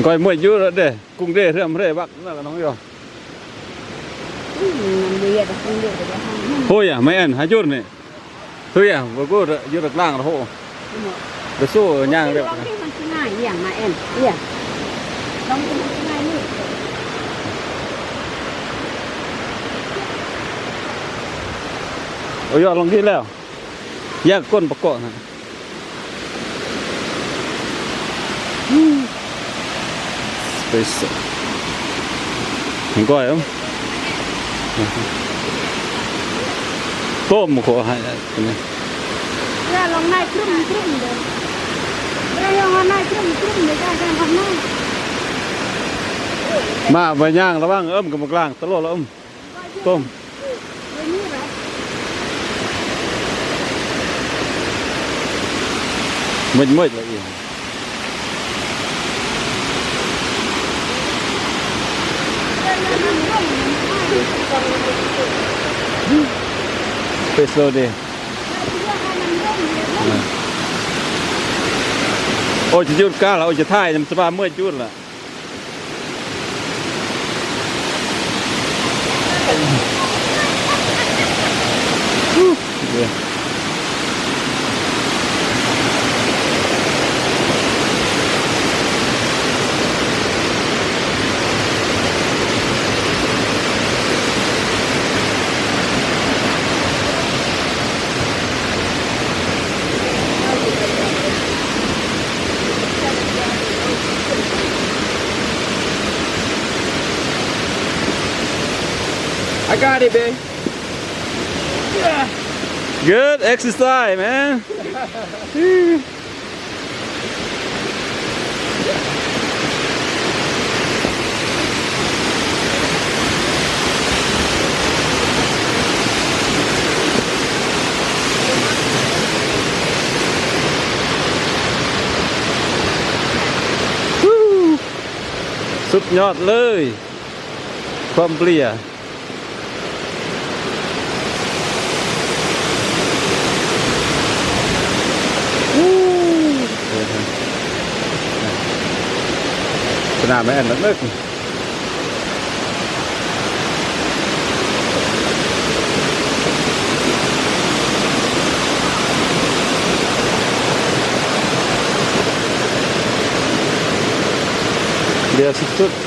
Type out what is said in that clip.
ກ່ອຍມວຍຢູ່ເດ້ ກຸງເດ ເຮືອມເຣ ບັກນັ້ນນະນ້ອງຢອ. ໂອ້ຍ ແມ່ນຫາຢູ່ນີ້. ເຮີຍ ບໍ່ກູດຢູ່ຫຼັກລ່າງລະໂຫ ໄປສູ້ຍ່າງເດ້. ມັນຊິງ່າຍອີ່ຫຍັງມາແອນ ເອີຍ ລອງດູມັນຊິງ່າຍນີ້. ໂອ້ຍ ລອງກິນແລ້ວ ຢາກກົ້ນປະເກາະນະ. ອືມ ສະເປຊ ເຫັນກ້ອຍເອີ ຕົ້ມໂຄໃຫ້ ເອີ ລອງນາຍຄຶມຄຶມເດີ ລອງນາຍຄຶມຄຶມເດີ ຈາກທາງນອກ ມາໄປຍ່າງລະວັງເອີ ກຳລັງຕະໂລລະເອີ. ຕົ້ມ ມືດໆ ລະອີກ ໄປໂຊເດ. ໂອ້ຍ ຈະຢຸດກາລະ ໂອ້ຍ ຈະຖ່າຍນຳສະບາຍ ເມື່ອຍຈຸດລະ. I got it, babe. Yeah. Good exercise, man. ສຸດຍອດເລີຍ ຄວາມເບລຍ. ສະໜາມແມ່ນເລິກ. ເຫຼືອສຸດໆ.